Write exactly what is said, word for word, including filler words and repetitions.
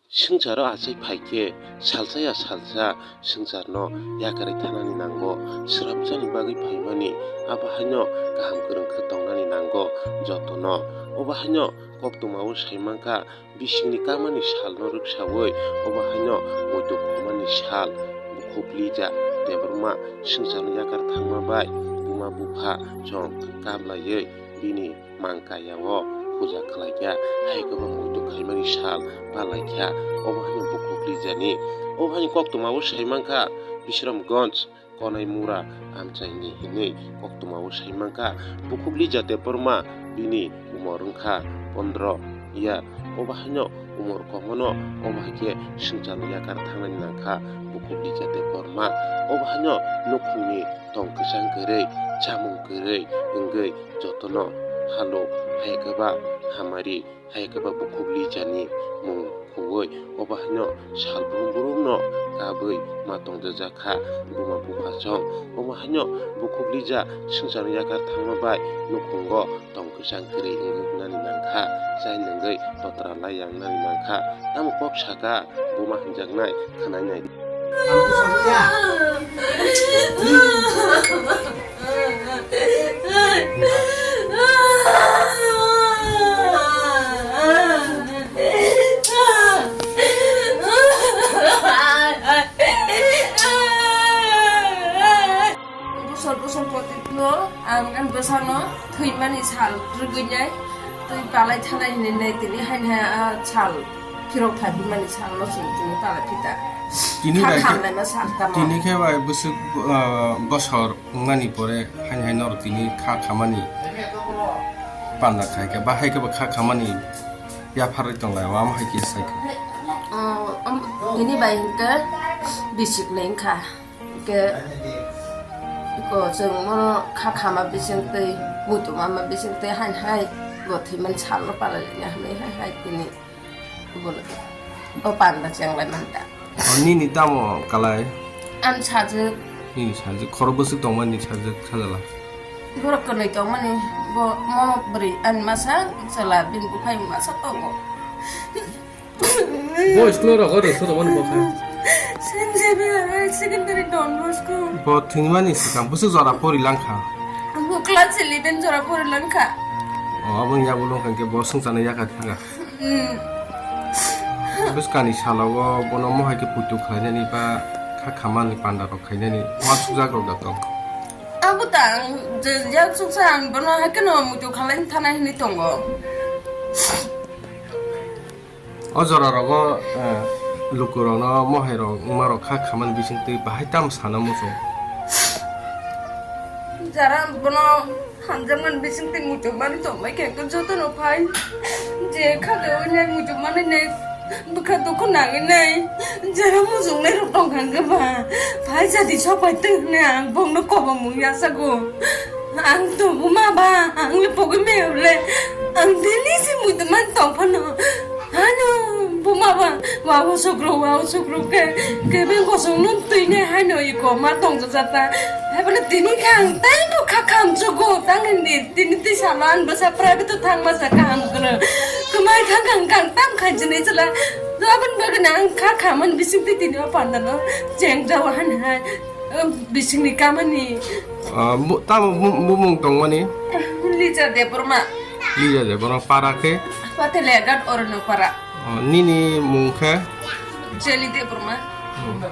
Swngcharo achai phai khe salsa ya salsa swngcharno yakarwi thanani nango, srapjani bagwi phaimani, abo haino kaham kwrwng khe tongnani nango jotono. Obo haino koktwmao sai mankha, bisingni kamani salno rwksaui obo haino muitu khumani sal. Bukhuk Lija Debbarma swngcharno yakar thangma bai buma bupha chong kablaiwi bini mang kaya o puja khlai kha, hai kwbang muitu khaimani sal palai kha, obo haino Bukhuk Lijani. Obo haino koktwmao sai mankha, Bisramganj Konai Mura amchaini hinwi koktwmao sai mankha, Bukhuk Lija Debbarma bini umor wngkha pondro year, obo haino umor komono obo hai khe swngcharno yakar thangnani nangkha Bukhuk Lija Debbarma. Obo haino nukhungni tong kwchang kwrwi, chamung kwrwi wngwi jotono halo hai khe ba hamari, hai khe ba Bukhuk Lijani mung khuui. Obo haino sal brum brumno kabui ma tongjajak kha buma bupha chong. Obo haino Bukhuk Lija swngcharno yakar thangma bai nukhungo tong kwchang kwrwi wngwi nani nangkha, chai nungwi totra lai yang nani nangkha. Tamo kok saka buma hinjaknai khwnai nai. Bosor bosor poti no ang, ang bwsano thwimani sal rwgwinai twi palai thanai hinwi nai tini haini hai a sal phirok thai bimani sal no chwng tini palai phita. Tini bai khe, khamlaima sal tamo. Tini khe bai bwswk, ah, bosor wngmani pore haini hai norok tini kha khamani panda khai khe, ba hai khe bo kha khamani yapharwi tonglai, omo hai khe sai khe. Oh, um, tini bai hinkhe bisik ni wngkha. Hinkhe iko chwng mono kha khama bising twi, muitu mama bising twi, hain hai bo thwimani salno palai laina hinwi hai hai tini bo, bo panda chenglai manta. O nini tamo kalai? Ang sajwk. Nini sajwk, khoro bwswk tongmani sajwk sajala? Borok kwnwi tongmani, bo mo bwrwi ani masa chwla bini buphang masa tongo. Bo school o rogo rwswk rwmani bo kha. Saint Xavier Higher Secondary Don Bosco. Bo thwimani swkang bwswk jora pori langkha? Bo class eleven jora pori langkha. O, abo wngya bo longkha khe bo swngcharno yakar thangkha. Hmm. Bwskani salo o bono mohai khe puitu khlainani ba kha khamani panda rok khainani uansukjak rok da tong. Abo ta ang je yaksuksa ang bono haikhe no muitu khlaina thana hinwi tongo. O jora rogo, eh, lukurokno mohairok wngmarok kha khamani bisingtwi bahai tamo sana muchung. Jara bono hamjakmani bisingtwi muchungmani tongbai khe jotono phai. Je kha khe oinai muchungmani nai bwkha dukhu nangwi nai. Jara muchungnai rok tongkha hwnkhe ba phai jadi sok pai tong hwnwi ang bongno kobomung yachago. Ang to buma ba, ang le pogwi meyole. Ang daily se muitu man tong phano. Hano, buma ba, wa o sukro, wa o sukro ke, ke ben kosong nun tui ne hano iko ma tong jata. Hai bole tini kang, tai no kha kham chugo, tang ni, tini ti sama an basa private to thang ma sa kang kro. Kumai kang kang kang tam khan jini chala. Laban bagan ang kha khaman bising ti tini o panda no, cheng jawa han hai. Bisingni kamani. Ah, bu-, tamo bu-, bumung tongmani? Lija Debbarma. Lija Debbarma para khe? Patele Ghat Orono para. Oh, nini mung khe? Jeli Debbarma. Hmm.